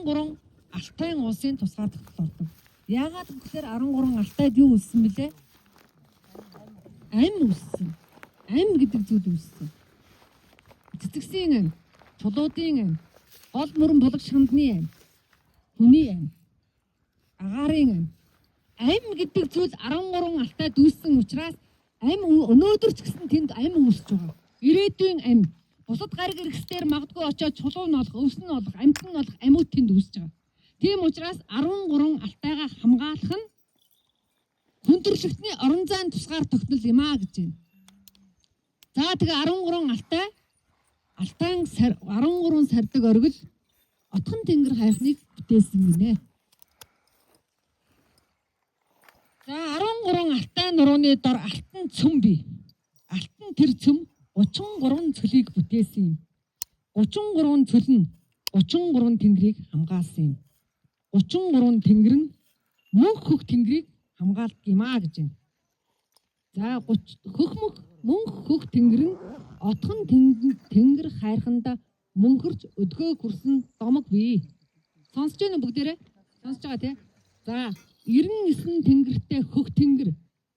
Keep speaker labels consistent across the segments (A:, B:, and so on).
A: 13 Алтайн улсын тусгаар тогтнол ордог. Яагаад гэвэл 13 Алтайд юу үүссэн бэлээ? Ам үүссэн. Ам гэдэг зүйл үүссэн. Цэцэгсийн ам, чулуудын ам, гол мөрөн булаг шандны ам, хүний ам, агаарын ам. Ам гэдэг зүйл 13 Алтайд үүссэн учраас ам өнөөдөр ч гэсэн тэнд ам үүсэж байгаа. Ирээдүйн ам. Бусад гариг эргэсээр магадгүй очиод чулуу нь олох, өвс нь олох, амьтан нь олох амьууд тэнд үүсэж байгаа. Тийм учраас 13 Алтайгаа хамгаалах нь хүндрэлтний орон зайн тусгаар тогтнол юм а гэж байна. За тэгээ 13 Алтай Алтайн 13 сардаг оргил отхон тэнгэр хайхныг бүтээсэн гинэ. За 13 Алтай нурууны дор алтан цөм бий. Алтан тэр цөм 33 цөлийг бүтээсэн юм. 33 цөл нь 33 тэнгэрийг хамгаалсан юм. 33 тэнгэр нь мөнх хөх тэнгэрийг хамгаалдаг юм а гэж байна. За 30 хөх мөх мөнх хөх тэнгэр нь отхон тэнгэр хайрханда мөнхөрч өдгөө хүрсэн домог бий. Сонсож байна уу бүгдээрээ? Сонсож байгаа тий? За 99 тэнгэртэй хөх тэнгэр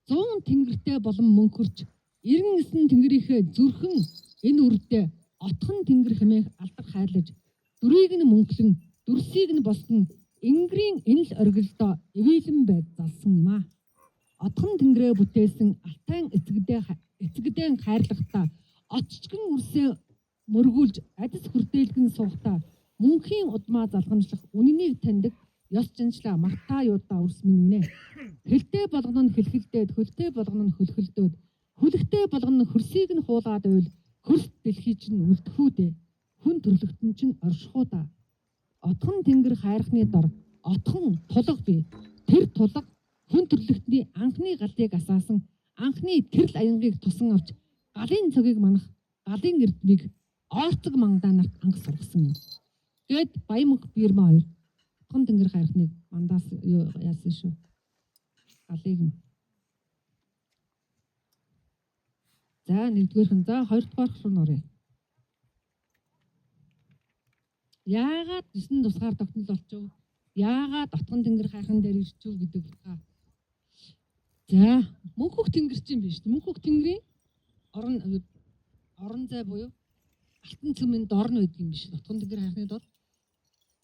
A: 100 тэнгэртэй болон мөнхөрч 99 тэнгэрийнхээ зүрхэн энэ үрдээ отхон тэнгэр хэмээх алдар хайрлаж дүрийг нь мөнхлөн дүрсийг нь болсон энгэрийн энэл оргилдоо эвэлэн байд залсан юм а. Отхон тэнгэрээ бүтээсэн Алтайн эцэгдэн хайрлахдаа отчгон үрсээ мөргүүлж адис хүрдээлгэн суухдаа мөнхийн удмаа залгамжлах үнэнийг таньдаг ёс жанжлаа мартаа юудаа үрс минь гинэ. Хөлтэй болгоно нь хөлхөлдөөд, хөлтэй болгоно нь хөлхөлдөөд, хүлэгтэй болгоно нь хөрсийг нь хуулаад байвал хөрс дэлхий чинь үлдэхүү дээ. Хүн төрлөختөн чинь оршихуу да. Отхон тэнгэр хайрхны дор отхон тулга бий. Тэр тулга хүн төрлөختний анхны галыг асаасан анхны тэрл аянгийг тусан авч галын цогийг манах галын эрдмийг орцог мандаа нарт анх сургасан юм. Тэгэд Баян мөнх Бирма хоёр отхон тэнгэр хайрхныг мандаас юу яасан шүү. Галыг нь. За нэгдүгээрх нь, за хоёрдугаарх руу нөрье. Яагаад 9 тусгаар тогтнол болчихов? Яагаад отхон тэнгэр хайрхан дээр ирчихв гэдэг утгаа. За мөнхөх тэнгэр чинь биш. Мөнхөх тэнгэрийн орон зай буюу алтан цөмийн дор нь байдаг юм биш. Отхон тэнгэр хайрхны дор.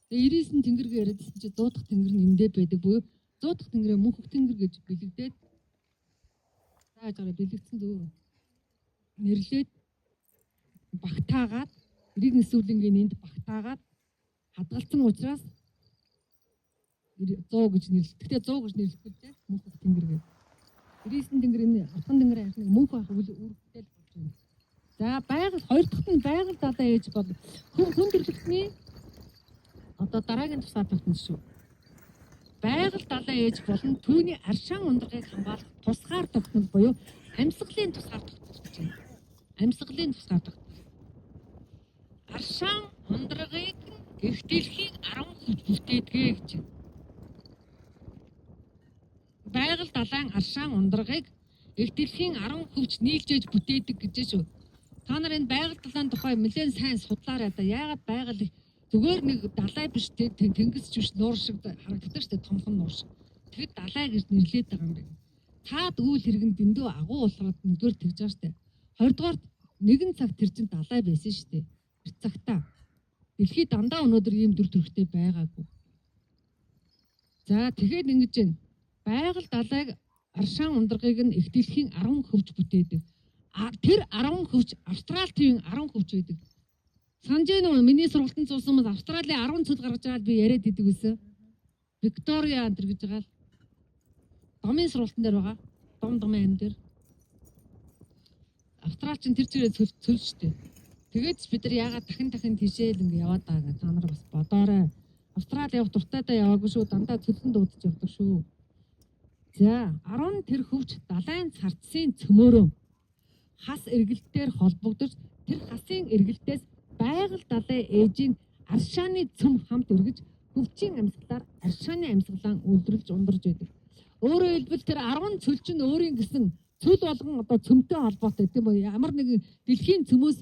A: Тэгээ 99 тэнгэр гэж яриадсэн чи 100 дахь тэнгэр нь эндээ байдаг буюу 100 дахь тэнгэрээ мөнхөх тэнгэр гэж бэлэгдээд зааж байгаа бэлэгдсэн зөв нэрлээд багтаагаад эрийг нэсвэрлэнгийн энд багтаагаад хадгалсан учраас 100 гэж нэрлэв. Гэхдээ 100 гэж нэрлэхгүй дээ. Мөнхөх тэнгэр гэдэг. 99 тэнгэр энэ отхон тэнгэр хайрхныг мөнх байх үүрэгтэй л болж байна. За байгаль хоёр дахьт нь байгаль далай ээж бол хүн төрөлхтний одоо дараагийн тусгаар тогтно шүү. Байгаль далай ээж болон түүний аршаан ундрагыг хамгаалах тусгаар тогтнол буюу амьсгалын тусгаар тогтнол гэж байна. Амьсгалын тусгаар тогтнол. Аршаан ундрагыг эх дэлхийг 10 хүч бүтээдгээ гэж байна. Байгаль далайн аршаан ундрагыг эх дэлхийн 10 хөвч нийлжээж бүтээдэг гэж шүү. Та нар энэ байгаль далайн тухай нэлээд сайн судлаарай да. Яагаад байгаль зүгээр нэг далай биш тэнгис ч биш нуур шиг харагддаг шүү дээ, томхон нуур шиг. Тэгэхэд далай гэж нэрлээд байгаа юм байна. Цаад үйл хэрэг нь дэндүү агуу улраад нэгдүгээр тэгж байгаа шүү дээ. Хоёрдугаар нэгэн цаг тэр чинь далай байсан шүү дээ. Тэр цагтаа дэлхийд дандаа өнөөдөр ийм дүр төрхтэй байгаагүй. За тэгэхээр ингэж байна. Байгаль далайг аршаан ундрагыг нь эх дэлхийн 10 хөвч бүтээдэг. Тэр 10 хөвч Австрали тивийн 10 хөвч байдаг. Санаж байна уу? Миний сургалтанд суусан хүмүүс Австралийн 10 цөл гаргаж байгаа л би яриад идэг байсан. Виктория энэ гэж байгаа л. Домын сургалтын дээр байгаа. Домын ам дээр. Австрал чинь тэр чигээр цөл штэ. Тэгээд бид нар яагаад дахин тийшээ л ингэ яваад байгаа гэ та нар бас бодоорой. Австрали явах дуртайдаа яваагүй шүү. Дандаа цөлөн дуудаж явдаг шүү. За 10 тэр хөвч далайн царцсын цөмөөрөө хас эргэлтээр холбогдож тэр хасын эргэлтээс байгаль далай ээжийн аршааны цөм хамт өргөж хөвчийн амьсгалаар аршааны амьсгалаа үйлдвэрлэж ундарж байдаг. Өөрөөр хэлбэл тэр 10 цөл чинь өөрийн гэсэн цөл болгон одоо цөмтэй холбоотой тийм үү? Ямар нэгэн дэлхийн цөмөөс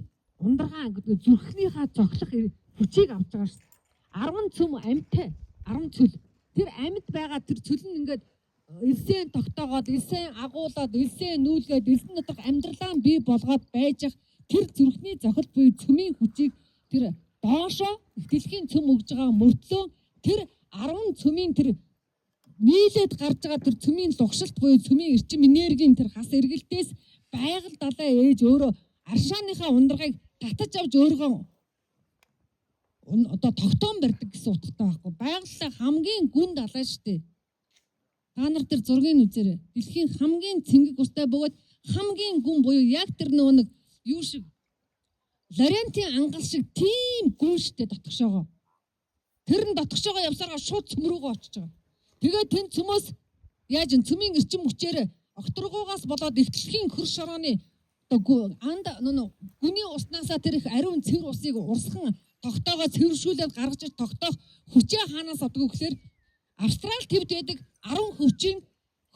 A: ундаргаан гэдэг зүрхнийхээ цохлох хүчийг авч байгаа шүү дээ. 10 цөм амьтай 10 цөл. Тэр амьд байгаа тэр цөл нь ингээд элсээ тогтоогоод, элсээ агуулад, элсээ нүүлгээд, элсэн доторх амьдралаа бий болгоод байж ах тэр зүрхний зохил буюу цөмийн хүчийг тэр доошоо их дэлхийн цөм өгж байгаа мөртлөө тэр 10 цөмийн тэр нийлээд гарч байгаа тэр цөмийн лугшилт буюу цөмийн эрчим энергийн тэр хас эргэлтээс байгаль далай ээж өөрөө аршааныхаа ундрагыг татаж авч өөрийгөө одоо тогтоон барьдаг гэсэн утгатай байхгүй. Байгаль хамгийн гүн далай шүү дээ. Та нар тэр зургийг үзээрэй. Дэлхийн хамгийн цэнгэг устай бөгөөд хамгийн гүн буюу яг тэр нөгөө нэг юу шиг Лорентийн ангал шиг тийм гүн штэ дотгошоогоо. Тэр нь дотгошоогоо явсараа шууд цөм рүүгөө очиж байгаа. Тэгээд тэн цөмөөс яаж н цөмийн эрчим хүчээр огторгуугаас болоод их дэлхийн хөр шорооны одоо анд нөө гүний уснаасаа тэр их ариун цэвэр усыг урсган тогтоогоо цэвэршүүлээд гаргаж тогтоох хүчээ хаанаас авдаг вэ гэхээр Австрал твд байдаг 10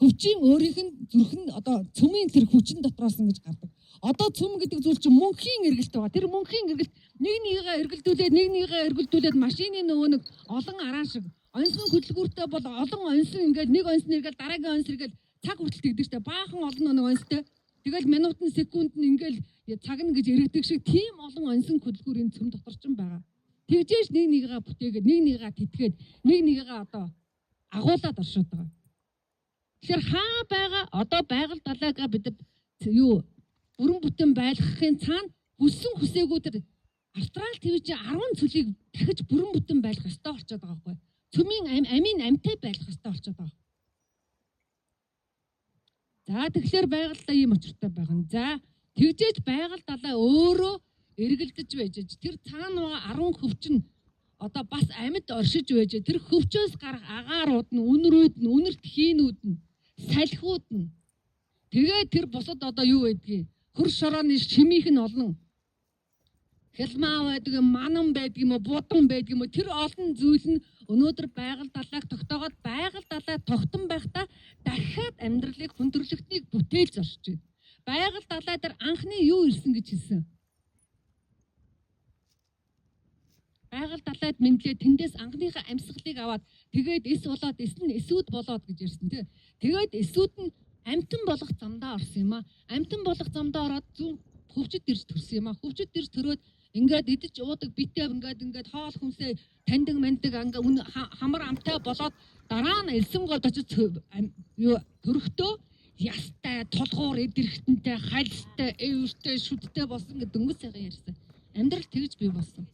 A: хөвчийн өөрийнх нь зүрх нь одоо цөмийн тэр хүчин дотроос ингэж гардаг. Одоо цөм гэдэг зүйл чинь мөнхийн эргэлт байгаа. Тэр мөнхийн эргэлт нэг нэгээ эргэлдүүлээд нэг нэгээ эргэлдүүлээд машины нөгөө нэг олон араа шиг онсон хөдөлгүүртэй бол олон онсон ингээд нэг онсон эргээл дараагийн онс эргээл цаг хүртэл тэгдэг штэ. Баахан олон нэг онстой. Тэгэл минут нь секунд нь ингээл цаг нь гэж эргэдэг шиг тийм олон онсон хөдөлгүүр энэ цөм дотор ч байгаа. Тэгжээж нэг нэгээ бүтээгээд нэг нэгээ тэтгээд нэг нэгээ одоо агуулад оршоод байгаа. Тэгэхээр хаа байгаа одоо байгаль далайгаа бид юу бүрэн бүтэн байлгахын цаана хүссэн хүсээгүй тэр Австрал твж 10 цөлийг дахиж бүрэн бүтэн байлгах ёстой болчиход байгаа байхгүй. Цөмийн амийн амьтай байлгах ёстой болчиход байгаа. За тэгэхээр байгальдаа ийм учиртай байгаа. За тэгжээж байгаль далай өөрөө эргэлдэж байж тэр цаана байгаа 10 хөвч нь одоо бас амьд оршиж байж тэр хөвчөөс гарах агаарууд нь үнрүүд нь үнэрт хийнүүд нь салхиуд нь тэгээд тэр бусад одоо юу байдгийг хөр шорооны шимийнх нь олон хялмаа байдаг юм, манан байдаг юм уу, будан байдаг юм уу, тэр олон зүйл нь өнөөдөр байгаль далайг тогтоогоод байгаль далай тогтон байхдаа дахиад амьдралыг хүн төрөлхтнийг бүтээл зорчиж байна. Байгаль далай дээр анхны юу ирсэн гэж хэлсэн? Байгаль далайд мэдлээ тэндээс анхныхаа амьсгалыг аваад тэгээд эс болоод эс нь эсүүд болоод гэж ярьсан тий. Тэгээд эсүүд нь амьтан болох замдаа орсон юм а. Амьтан болох замдаа ороод зүүн хөвчөд ирж төрсөн юм а. Хөвчөд ирж төрөөд ингээд идэж уудаг битээ ингээд хоол хүнсээ таньдаг мандаг ингээ хамар амтай болоод дараа нь элсэн голд очиж юу төрөхдөө ястай, тулгуур эдэрхтэнтэй, хальстай, эвэртэй, шүдтэй болсон гэдэг дөнгөж сайхан ярьсан. Амьдрал тэгж бий болсон.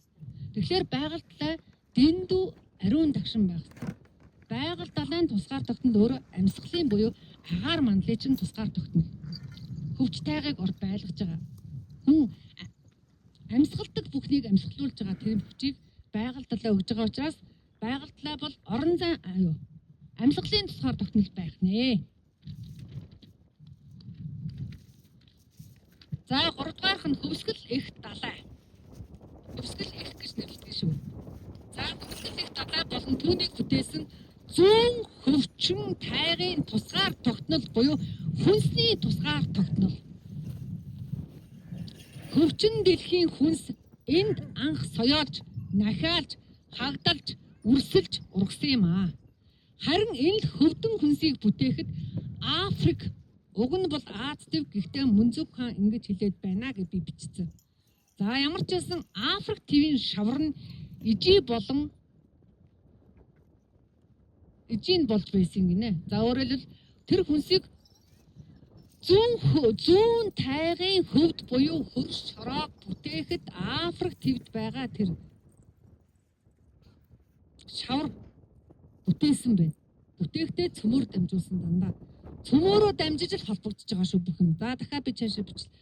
A: Тэгэхээр байгаль далай дэндүү ариун дагшин байх хэрэгтэй. Байгаль далайн тусгаар тогтнол өөрөө амьсгалын буюу агаар мандлын чинь тусгаар тогтнол. Хөвч тайгыг ор байлгаж байгаа. Хүн амьсгалдаг бүхнийг амьсгалуулж байгаа тэр хүчийг байгаль далай өгж байгаа учраас байгаль далай бол орон зай аюу амьсгалын тусгаар тогтнол байх нэ. За 3 дугаарх нь хөвсгөл их далай. Хөвсгөл их гэж нэрлэдэг шүү. За хөвсгөл их далай болон түүнийг бүтээсэн зүүн хөвчин тайгын тусгаар тогтнол буюу хүнсний тусгаар тогтнол. Хөвчин дэлхийн хүнс энд анх соёолж, нахиалж, хагдалж, үрсэлж ургасан юм аа. Харин энэ л хөвдөн хүнсийг бүтээхэд Африк уг нь бол Аз төв, гэхдээ Мөнзөг хаан ингэж хэлээд байна гэж би бичсэн. За ямар ч байсан Африк тивийн шавар нь ижи болон ижийн болж байсан гинэ. За өөрөөр хэлбэл тэр хүнсийг зүүн тайгын хөвд буюу хөр шороог бүтээхэд Африк твд байгаа тэр шавар бүтээсэн байна. Бүтээхдээ цөмөр дамжуулсан дандаа. Цөмөөрөө дамжиж л холбогдож байгаа шүү бүх юм. За дахиад би цаашаа бичлээ.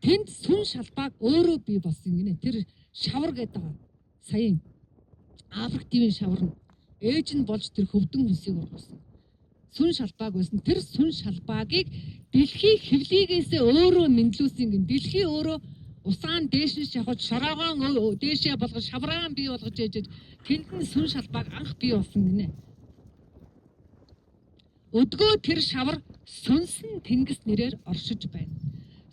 A: Тэнд сүн шалбааг өөрөө бий болсон гинэ. Тэр шавар гэдэг байгаа. Саяын Африк твийн шавар нь ээж нь болж тэр хөвдөн хүнсийг ургуулсан. Сүн шалбааг байсан. Тэр сүн шалбаагийг дэлхийн хөвлийгээсээ өөрөө мэндлүүлсэн гин. Дэлхий өөрөө усаан дээш нь шахаж, шороогоон дээшээ болгож, шавраан бий болгож ээжэж тэнд нь сүн шалбааг анх бий болсон гинэ. Өдгөө тэр шавар сүнсэн тэнгис нэрээр оршиж байна.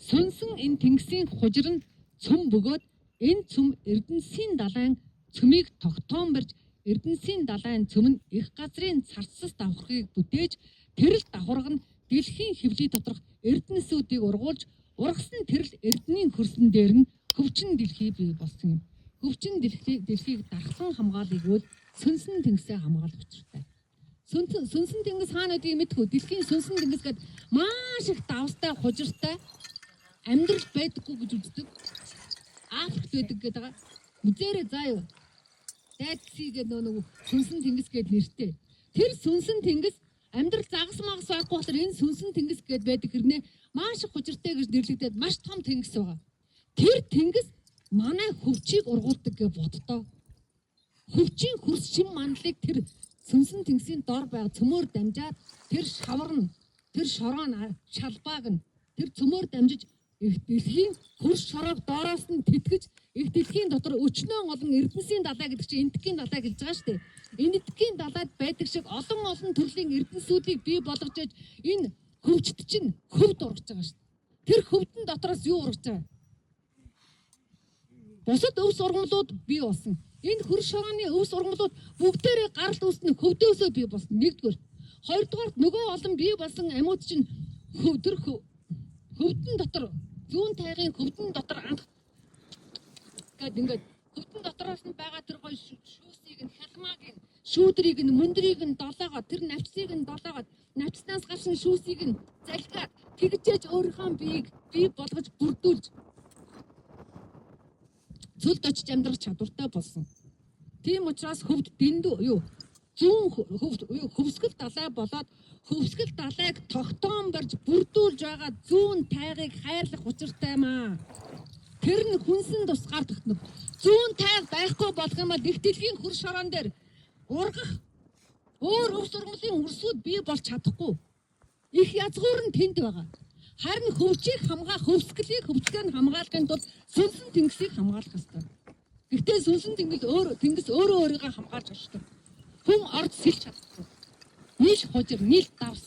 A: Сүнсэн энэ тэнгисийн хужир нь цөм бөгөөд энэ цөм Эрдэнэсийн далайн цөмийг тогтоон барьж Эрдэнэсийн далайн цөм нь их газрын царцас давхархыг бүтээж, тэрл давхарга нь дэлхийн хэвлий доторх эрдэнэсүүдийг ургуулж, ургасан тэрл эрдэнийн хөрсөн дээр нь хөвчин дэлхий бий болсон юм. Хөвчин дэлхийг дархлан хамгаалъя гэвэл сүнсэн тэнгисээ хамгаалах учиртай. Сүнсэн тэнгис хаана байдгийг мэдэх үү? Дэлхийн сүнсэн тэнгис гээд маш их давстай, хужиртай амьдрал байдаггүй гэж үздэг. Африкт байдаг гэдэг байгаа. Үзээрэй заа юу. Дайдси гэдэг нөгөө сүнсэн тэнгис гээд нэртэй. Тэр сүнсэн тэнгис амьдрал загас магас байхгүй болохоор энэ сүнсэн тэнгис гээд байдаг хэрнээ маш их хужиртай гэж нэрлэгдээд маш том тэнгис байгаа. Тэр тэнгис манай хөвчийг ургуулдаг гэж боддоо. Хөвчийн хөрс шим мандлыг тэр сүнсэн тэнгисийн дор байгаа цөмөр дамжаад тэр шавар нь, тэр шороо нь, шалбааг нь тэр цөмөр дамжиж их дэлхийн хөрс шороог доороос нь тэтгэж их дэлхийн дотор өчнөө олон эрдэнэсийн далай гэдэг чинь энтгийн далай гэж байгаа шүү дээ. Энтгийн далайд байдаг шиг олон олон төрлийн эрдэнэсүүдийг бий болгож ээж энэ хөвчт чинь хөвд ургаж байгаа шүү дээ. Тэр хөвдөн дотроос юу ургаж байгаа? Бусад өвс ургамлууд бий болсон. Энэ хөрс шорооны өвс ургамлууд бүгдээрээ гарал үүснэ хөвдөөсөө бий болсон. Нэгдүгээр. Хоёрдугаар нөгөө олон бий болсон амьуд чинь тэр хөвдөн дотор зүүн тайгын хөвдөн дотор анх гээд ингээд хөвдөн дотроос нь байгаа тэр гоё шүүсийг нь хялмааг нь шүүдрийг нь мөндрийг нь долоогоод тэр навчсыг нь долоогоод навчснаас гарсан шүүсийг нь залхиад тэгжээж өөрийнхөө биеийг бий болгож бүрдүүлж цөлд очиж амьдрах чадвартай болсон. Тийм учраас хөвд дэндүү юу зүүн хөвд хөвсгөл далай болоод хөвсгөл далайг тогтоон барьж бүрдүүлж байгаа зүүн тайгыг хайрлах учиртай юм аа. Тэр нь хүнсэн тусгаар тогтнох. Зүүн тайг байхгүй болох юм бол их дэлхийн хөр шороон дээр ургах өөр өвс ургамлын үрсүүд бий болж чадахгүй. Их язгуур нь тэнд байгаа. Харин хөвчийг хамгаа хөвсгөлийг хөвчгийг хамгаалахын тулд сүнсэн тэнгисийг хамгаалах ёстой. Гэхдээ сүнсэн тэнгис өөрөө өөрийгөө хамгаалж оршдог. Хүн орж сэлж чадахгүй. Нийл хужир, нийл давс,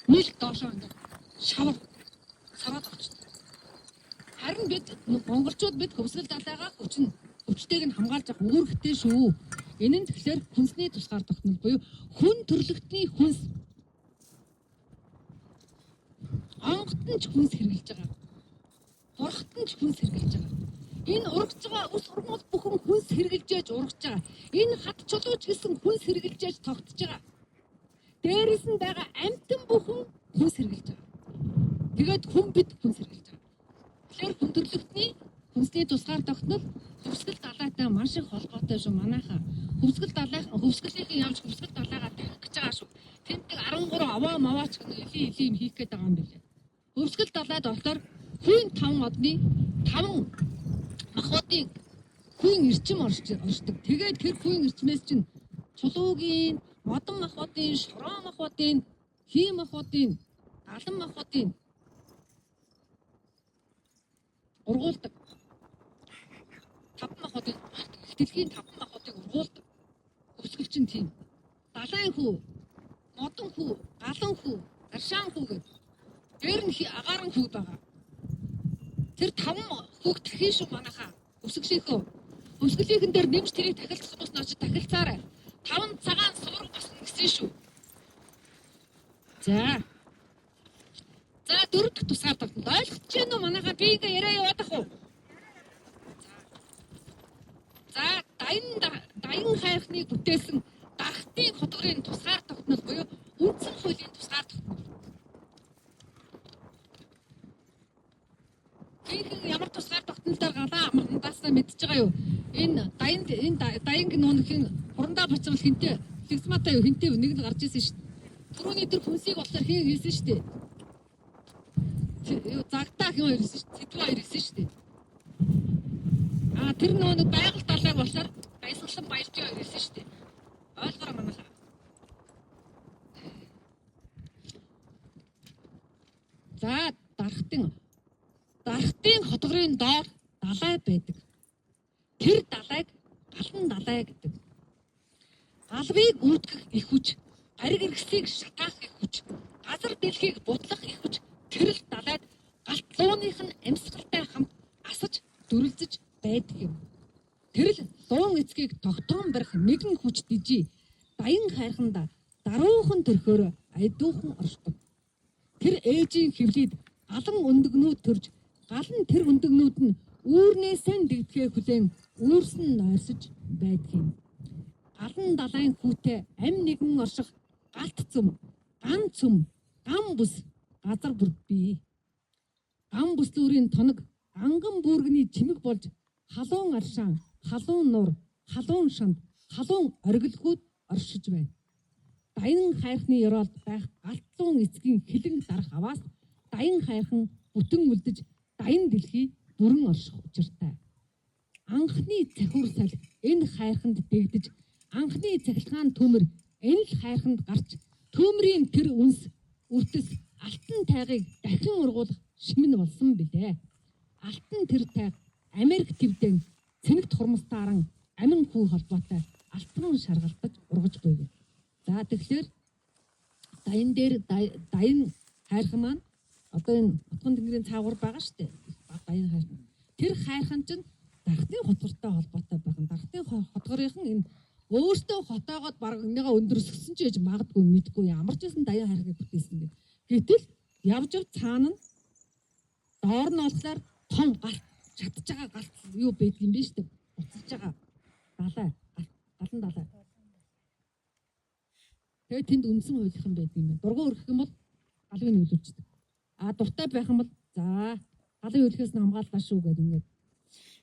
A: нийл доошоо ингээд шавар сараад авчдаг. Харин бид монголчууд бид хөвсгөл далайгаа хөвчтэйг нь хамгаалж авах үүрэгтэй шүү. Энэ нь тэгэхээр хүнсний тусгаар тогтнол буюу хүн төрлөختний хүнс. Онгот нь ч хүнс хэрглэж байгаа. Бурхт нь ч хүнс хэрглэж байгаа. Энэ ургаж байгаа ус ургамал бүхэн хүнс хэрглэж яж ургаж байгаа. Энэ хад чулууч гэсэн хүнс хэрглэж яж тогтож байгаа. Дээрээс нь байгаа амьтан бүхэн хүнс хэрглэж байгаа. Тэгээд хүн бид хүнс хэрглэж байгаа. Тэгэхээр хүн төрлөختний хүнсний тусгаар тогтнол хөвсгөл далайтай маш их холбоотой шүү манайхаа. Хөвсгөл далайхан хөвсгөлийнхэн явж хөвсгөл далайгаа тавих гэж байгаа шүү. Тэндэг 13 аваа маваач гэнэ элийн элийн юм хийх гээд байгаа юм билээ. Хөвсгөл далайд болохоор хүн 5 одны 5 махбодын хүн эрчим оршдог. Тэгээд тэр хүн эрчмээс чинь чулуугийн, модон махбодын, шороо махбодын, хий махбодын, галан махбодын ургуулдаг. 5 махбодын дэлхийн 5 махбодыг ургуулдаг. Хөвсгөл чинь тийм. Далайн хүү, модон хүү, галан хүү, заршаан хүү гэдэг. Дээр нь агаарын хүү байгаа. Тэр 5 хүүг тахин шүү манайхаа. Хөвсгөлийнхөө. Хөвсгөлийнхэн дээр нэмж тэрийг тахилчих хүмүүс нь очиж тахилцаарай. 5 цагаан сураг басна гэсэн шүү. За. За дөрөв дэх тусгаар тогтнол. Ойлгож байна уу манайхаа? Би ингээ яриа яваад ах уу? За даян хайрхныг бүтээсэн дархтын хотгорын тусгаар тогтнол буюу үндсэн хуулийн тусгаар тогтнол. Хинхэн ямар тусгаар тогтнолоор галаа амардаасаа мэдж байгаа юу? Энэ даян нүүнхийн хурандаа бацвал хинтээ лигзматай юу хинтээ нэг нь гарч ирсэн шүү дээ. Түрүүний тэр хүнсийг болохоор хин хийсэн шүү дээ. Загтаа хин хоёр ирсэн шүү дээ. Сэдвээ хоёр ирсэн шүү дээ. Аа тэр нөө нэг байгаль далайг болохоор баясгалан баяржийн хоёр ирсэн шүү дээ. Ойлгоорой манайхаа. За дархтын хотгорын доор далай байдаг. Тэр далайг галан далай гэдэг. Галвыг үүдгэх их хүч, гариг эргэсийг шатаах их хүч, газар дэлхийг бутлах их хүч тэр л далайд галт лууных нь амьсгалтай хамт асаж дүрлзэж байдаг юм. Тэр л луун эцгийг тогтоон барих нэгэн хүч дижий. Даян хайрханда даруухан төрхөөр айдуухан оршдог. Тэр ээжийн хөвлөд галан өндөгнүүд төрж галан тэр өндөгнүүд нь үүрнээсээ дэгдэхээ хүлээн үүрсэн нойрсож байдгийг. Галан далайн хүүтэй ам нэгэн орших галт цөм, ган цөм, гам бүс газар бүр бий. Гам бүслүүрийн тоног анган бүргэний чимэг болж халуун аршаан, халуун нуур, халуун шанд, халуун оргилгүүд оршиж байна. Даян хайрхны ёроолд байх галтлуун эцгийн хилэн дарах аваас даян хайрхан бүтэн үлдэж даян дэлхий бүрэн орших учиртай. Анхны цахиур салхи энэ хайрханд дэгдэж анхны цахилгаан төмөр энэ л хайрханд гарч төмрийн тэр үнс үртэс алтан тайгыг дахин ургуулах шимэн болсон билээ. Алтан тэр тайг Америк твдэн цэнэгт хурмстааран амин хүү холбоотой алтан шаргалтаж ургаж буйг. За тэгэхээр даян дээр даян хайрхан маань одоо энэ Отгон тэнгэрийн цаагуур байгаа шүү дээ. Даян хайрхан. Тэр хайрхан чинь дархтын хотгортой холбоотой байх нь. Дархтын хотгорынхан энэ өөртөө хотоогоод баг энийгээ өндөрсгсөн ч гэж магадгүй мэдгүй ямар ч байсан даян хайрхыг бүтээсэн гэх. Гэтэл явж явж цаана нь доор нь болохоор том галт шатж байгаа галт юу байдаг юм бэ шүү дээ. Буцаж байгаа далай галан далай. Тэгээд тэнд үндсэн хуйлах юм байдаг юм байна. Дургуун өргөх юм бол галыг нөлөөлчихдөг. А дуртай байх юм бол за галын хөлхөөс нь хамгааллаа шүү гэдэг ингээд.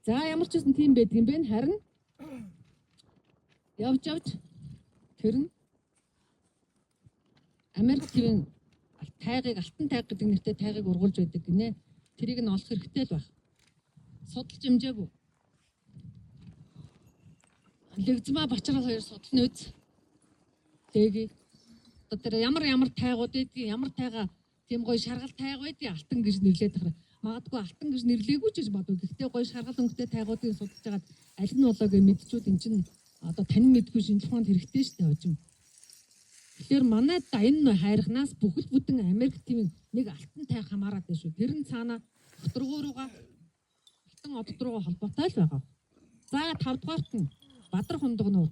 A: За ямар ч байсан тийм байдаг юм бэ. Харин явж явж тэр нь Америк твийн тайгыг алтан тайг гэдэг нэртэй тайгыг ургуулж байдаг гинэ. Тэрийг нь олох хэрэгтэй л байх. Судалж хэмжээгүй. Лэгзмаа Бачрал хоёр судлан үз. Лэги. Одоо тэр ямар ямар тайгууд байдгийг, ямар тайга тийм гоё шаргал тайг байдгийг алтан гэж нэрлээд тахаар. Магадгүй алтан гэж нэрлээгүй ч гэж бодов. Гэхдээ гоё шаргал өнгөтэй тайгуудыг судалж хагаад аль нь болоо гэж мэдчүүд эн чинь одоо танин мэдгүй шинжлэх ухаанд хэрэгтэй шүү дээ хожим. Тэгэхээр манай энэ хайрхнаас бүхэл бүтэн Америк тийм нэг алтан тайг хамаарат байна шүү. Тэр нь цаана доторгуу руугаа алтан одод руугаа холбоотой л байгаа. За 5 дугаарт нь Бадар хундаг нуур.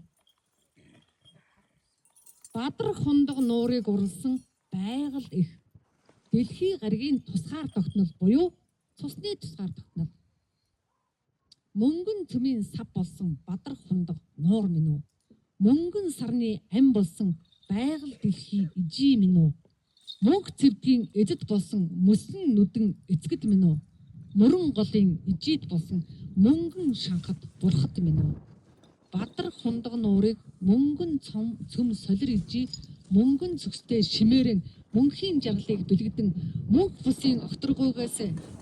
A: Бадар хундаг нуурыг уралсан байгаль их дэлхийн гаригийн тусгаар тогтнол буюу цусны тусгаар тогтнол. Мөнгөн цөмийн сав болсон Бадар хундаг нуур минь үү? Мөнгөн сарны ам болсон байгаль дэлхий ижий минь үү? Мөнх цэвдгийн эзэд болсон мөсөн нүдэн эцгэд минь үү? Мөрөн голын ижид болсон мөнгөн шанхад бурхад минь үү? Бадар хундаг нуурыг мөнгөн цөм солир ижий мөнгөн цөкстэй шимээрэн мөнхийн жаргалыг бэлгэдэн мөнх бүсийн огторгуйгаас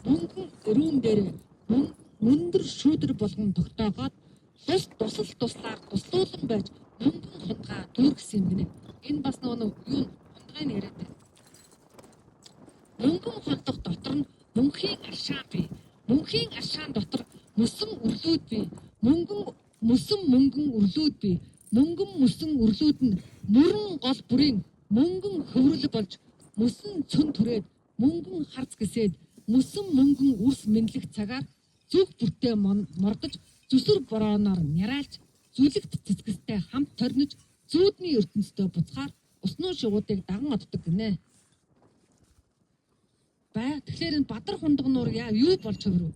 A: мөнгөн өрүүн дээр мөндөр шүүдэр болгон тогтоогоод тус тусал туслаар туслуулан байж мөнгөн хундгаа дүүргэсэн юм гинэ. Энэ бас нөгөө юу хундгын яриад байна. Мөнгөн хундаг дотор нь мөнхийн аршаан бий. Мөнхийн аршаан дотор мөсөн өрлүүд бий. Мөнгөн мөсөн мөнгөн өрлүүд бий. Мөнгөн мөсөн өрлүүд нь мөрөн гол бүрийн мөнгөн хөврөл болж мөсөн цөн түрээд мөнгөн харц гисээд мөсөн мөнгөн үрс мэдлэх цагаар зүг бүртээ мордож зүсэр борооноор няраалж зүлэгт цэцгэстэй хамт торнож зүүдний ертөнцтэй буцахаар уснуу шугуудыг даган оддог гинэ. Бай тэгэхээр энэ Бадар хундаг нуур яа юу болж хөврөв?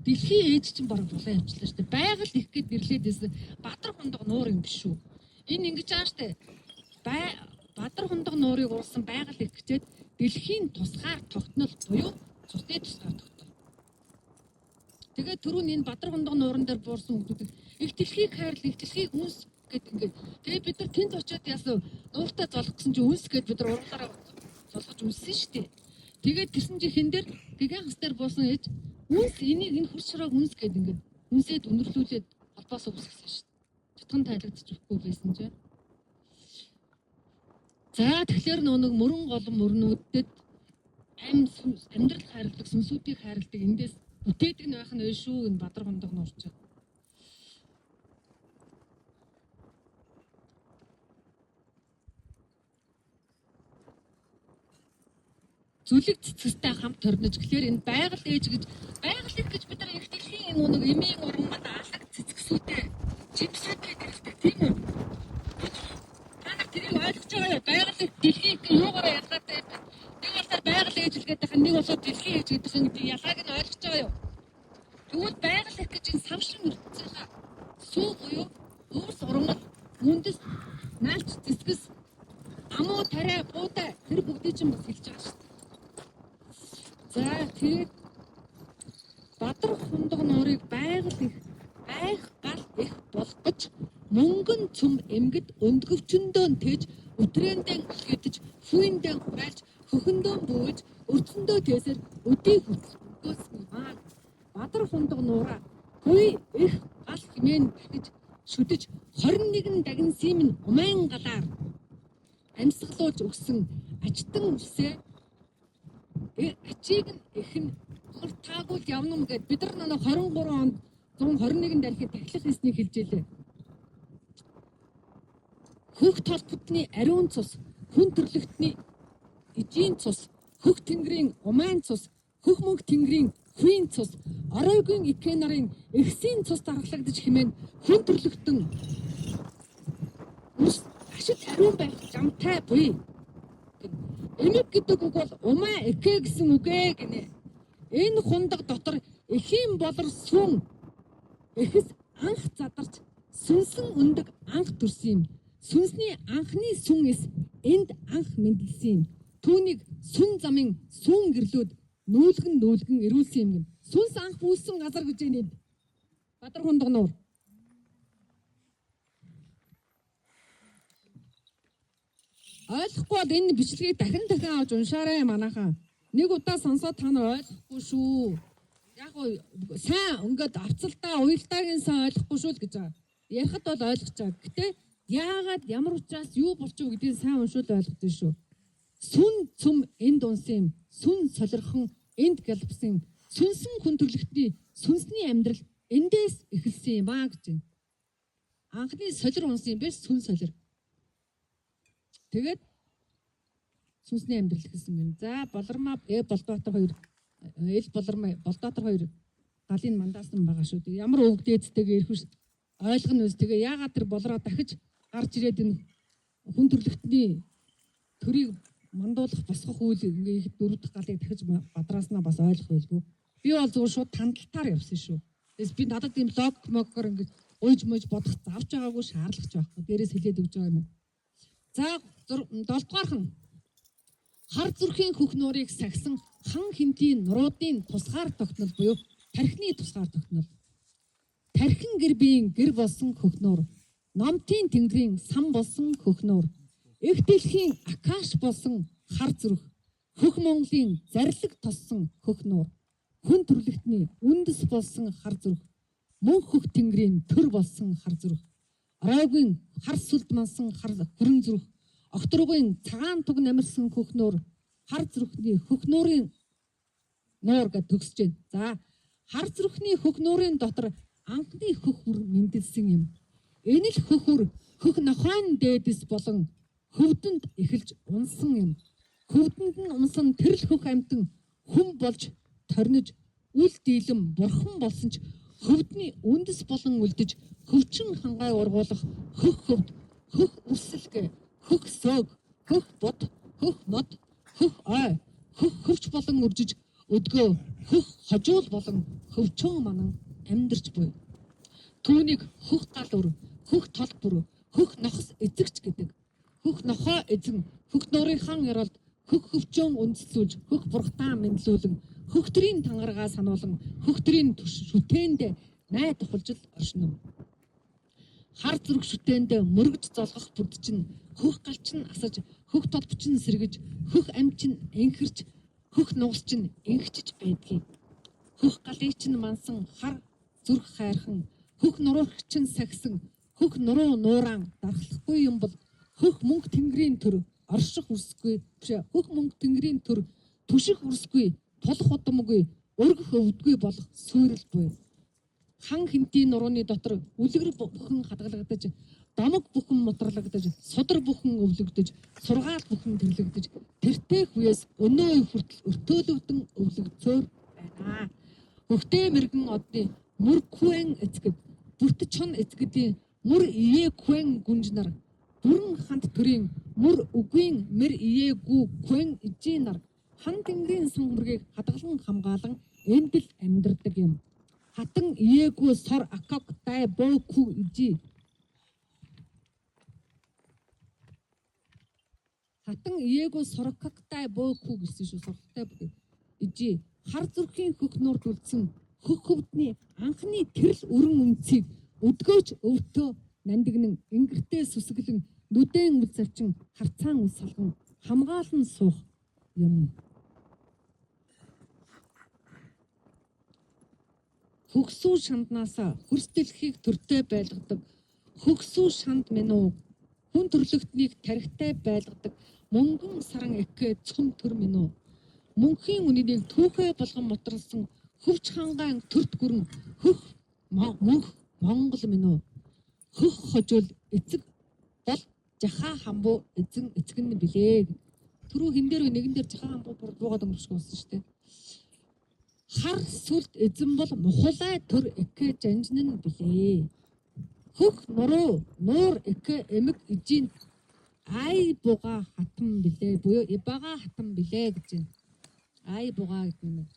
A: Дэлхийн ээж чинь бараг булан явчлаа шүү дээ. Байгаль их гээд нэрлээд байсан Бадар хундаг нуур юм биш үү? Энэ ингэж байгаа шүү дээ. Бадар хундаг нуурыг уулсан байгаль их гэчээд дэлхийн тусгаар тогтнол буюу цусны тусгаар тогтнол. Тэгээд түрүүн энэ Бадар хундаг нууран дээр буурсан хүмүүсийг их дэлхийг хайрл, их дэлхийг үнс гэд ингээд. Тэгээд бид нар тэнд очиод яасан нууртаа золох гэсэн чинь үнс гэд бид нар ургалаараа золгож үнссэн шүү дээ. Тэгээд тэрсэн чинь хэн дээр гиган хас дээр буусан ээж үнс энийг энэ хурц шороог үнс гэд ингээд үнсээд өндөрлүүлээд холбоос үүсгэсэн шүү дээ. Чутган тайлагдчих өгөхгүй байсан чинь. За тэгэхээр нөгөө нэг мөрөн голон мөрнүүдэд амьдрал хайрладаг, сүнсүүдийг хайрладаг эндээс бүтээдэг нь байх нь вэ шүү энэ Бадар хундаг нуурч. Зүлэг цэцгэстэй хамт торнож гэхлээр энэ байгаль ээж гэж байгаль их гэж бид нар их дэлхийн энэ нэг эмийн уран мад алаг цэцгэсүүд байгаа юм гэдэг ялгааг нь ойлгож байгаа юу? Тэгвэл байгаль их гэж энэ самшин ертөнцийнхаа сүү буюу өвс урмал, үндэс, наалч, зэсгэс, амуу, тариа, буудай тэр бүгдийг чинь бас хэлж байгаа шүү дээ. За тэгээд Бадар хундаг нуурыг байгаль их айх гал их болгож мөнгөн цөм эмгэд өндгөвчөндөө тэж өтрээндээ үлгээдэж хүйндээ хурайлж хөхөндөө бүүж өрцөндөө тээсэр өдий хүртэл өнгөөсөн юм аа. Бадар хундаг нуураа хүй их гал хэмээн дахиж шүдэж 21 дагин симэн умайн галаар амьсгалуулж өгсөн ачтан үсээ ачийг нь эх нь амар таагүй л явна юм гээд бид нар 23 онд 121 дарихыг тахилах хийснийг хэлж илээ. Хөх толботны ариун цус, хүн төрлөختний эжийн цус, хөх тэнгэрийн умайн цус, хөх мөнх тэнгэрийн хүйн цус, оройгийн икэ нарын эгсийн цус дархлагдаж хэмээн хүн төрлөختөн үс ашид ариун байх жамтай буй. Эмэг гэдэг үг бол умаа экэ гэсэн үг ээ гинэ. Энэ хундаг дотор эхийн болор сүн эхэс анх задарч сүнсэн өндөг анх төрсөн юм. Сүнсний анхны сүн эс энд анх мэндэлсэн юм. Түүнийг сүн замын сүүн гэрлүүд нүүлгэн нүүлгэн эрүүлсэн юм гин. Сүнс анх үүссэн газар гэж энэ энд. Бадар хундаг нуур. Ойлгохгүй бол энэ бичлэгийг дахин дахин авч уншаарай манайхаа. Нэг удаа сонсоод та нар ойлгохгүй шүү. Яг гоо сайн ингээд авцалтаа уялдаагийн сайн ойлгохгүй шүү л гэж байгаа. Ярихад бол ойлгож байгаа. Гэтэ яагаад ямар учраас юу болчих вэ гэдгийг сайн уншвал ойлгодог шүү. Сүн цөм энд унсан юм. Сүн солирхон энд гэлбсэн. Сүнсэн хүн төрлөختний сүнсний амьдрал эндээс эхэлсэн юм аа гэж байна. Анхны солир унсан юм биш сүн солир. Тэгээд сүнсний амьдрал гэсэн юм. За Болормаа Болдоотор хоёр эл Болормаа Болдоотор хоёр галын мандаасан байгаа шүү дээ. Ямар өвөг дээдтэйгээ ирэх биш ойлгоно үз. Тэгээ яагаад тэр болроо дахиж гарч ирээд энэ хүн төрлөختний төрийг мандуулах босгох үйл ингээ их дөрөв дэх галыг дахиж бадрааснаа бас ойлгох байлгүй. Би бол зүгээр шууд тандалтаар явсан шүү. Тэгээс би надад ийм логик могоор ингээ уйж муйж бодох завж байгаагүй шаардлагач байхгүй. Дээрээс хэлээд өгч байгаа юм. За 7 дугаарх нь хар зүрхийн хөх нуурыг сахисан хан хинтийн нуруудын тусгаар тогтнол буюу тархины тусгаар тогтнол. Тархин гэр биеийн гэр болсон хөх нуур, номтын тэнгэрийн сан болсон хөх нуур, эх дэлхийн акаш болсон хар зүрх, хөх Монголын зарлиг тоссон хөх нуур, хүн төрлөختний үндэс болсон хар зүрх, мөн хөх тэнгэрийн төр болсон хар зүрх, оройгийн хар сүлд мансан хар хүрэн зүрх, огторгуйн цагаан туг намирсан хөх нуур, хар зүрхний хөх нуурын нуур гэж төгсөж байна. За хар зүрхний хөх нуурын дотор анхны хөх үр мэндэлсэн юм. Энэ л хөх үр хөх нохойн дээдэс болон хөвдөнд эхэлж унсан юм. Хөвдөнд нь унсан тэр л хөх амьтан хүн болж торнож үл дийлэн бурхан болсон ч хөвдний үндэс болон үлдэж хөвчин хангай ургуулах хөх хөвд, хөх үрсэлгэ, хөх сөг, хөх бод, хөх мод, хөх ой, хөх хөвч болон үржиж өдгөө хөх хожуул болон хөвчөн манан амьдарч буй. Түүнийг хөх гал үр, хөх тол бүр, хөх нохос эзэгч гэдэг. Хөх нохоо эзэн, хөх нуурын хан ёроолд хөх хөвчөн үндэслүүлж, хөх бурхтаа мэндлүүлэн, хөх төрийн тангараа сануулan, хөх төрийн шүтээнд най тухалжил оршино. Хар зүрх шүтээнд мөргөж золгох бүрд чинь хөх галч нь асаж, хөх толбоч нь сэргэж, хөх амч нь энхэрч, хөх нугас чинь энхчиж байдгийг. Хөх галыг чинь мансан хар зүрх хайрхан, хөх нуруурх чинь сахисан, хөх нуруу нууран дархлахгүй юм бол хөх мөнх тэнгэрийн төр орших үрсгүй биш хөх мөнх тэнгэрийн төр түших үрсгүй, тулах удамгүй, өргөх өвдгүй болох сүйрэл буй. Хан хинтийн нурууны дотор үлгэр бүхэн хадгалагдаж, домог бүхэн мутралагдаж, судар бүхэн өвлөгдөж, сургаал бүхэн тэрлэгдэж, тэртээ хүээс өнөө үе хүртэл өртөөлөгдөн өвлөгдсөөр байна. Хөхтэй мэрэгэн одны мөр күэн эцгэд, бүрт чон эцгэдийн мөр ие күэн гүнж нар, бүрэн хант төрийн мөр үгийн мэр иеэгүү күэн ижийн нар, Хан тэнгэрийн сангамргийг хадгалан хамгаалан эндэл амьдардаг юм. Хатан иеэгүү сор акок дай бөөкү ижи. Хатан иеэгүү сорококтай бөөкү гэсэн шүү соролтой бүгэ. Ижи хар зүрхийн хөх нуурд үлдсэн хөх хөвдний анхны тэрл өрөн үнцийг өдгөөч өвтөө нандинан ингэртээ сүсгэлэн нүдэн үл зарчин харцаан үл салган хамгаалан суух юм. Хөгсүү шанднаасаа хөрс дэлхийг төртэй байлгадаг. Хөгсүү шанд минь уу хүн төрлөختнийг тарихтай байлгадаг. Мөнгөн саран экэ цөм төр минь үү. Мөнхийн үнэнийг түүхээ болгон мутарлсан хөвч хангаан төрт гүрэн хөх мөнх Монгол минь үү. Хөх хожуул эцэг бол жахаа хамбуу эзэн эцэг нь билээ. Түрүү хин дээр вэ нэгэн дээр жахаа хамбуу буугаад өнгөршгөө болсон шүү дээ. Хар сүлд эзэн бол мухалай төр экэ жанжин нь билээ. Хөх нуруу нуур экэ эмэг ижин ай буга хатан билээ буюу ибага хатан билээ гэж байна. Ай буга гэдэг нь.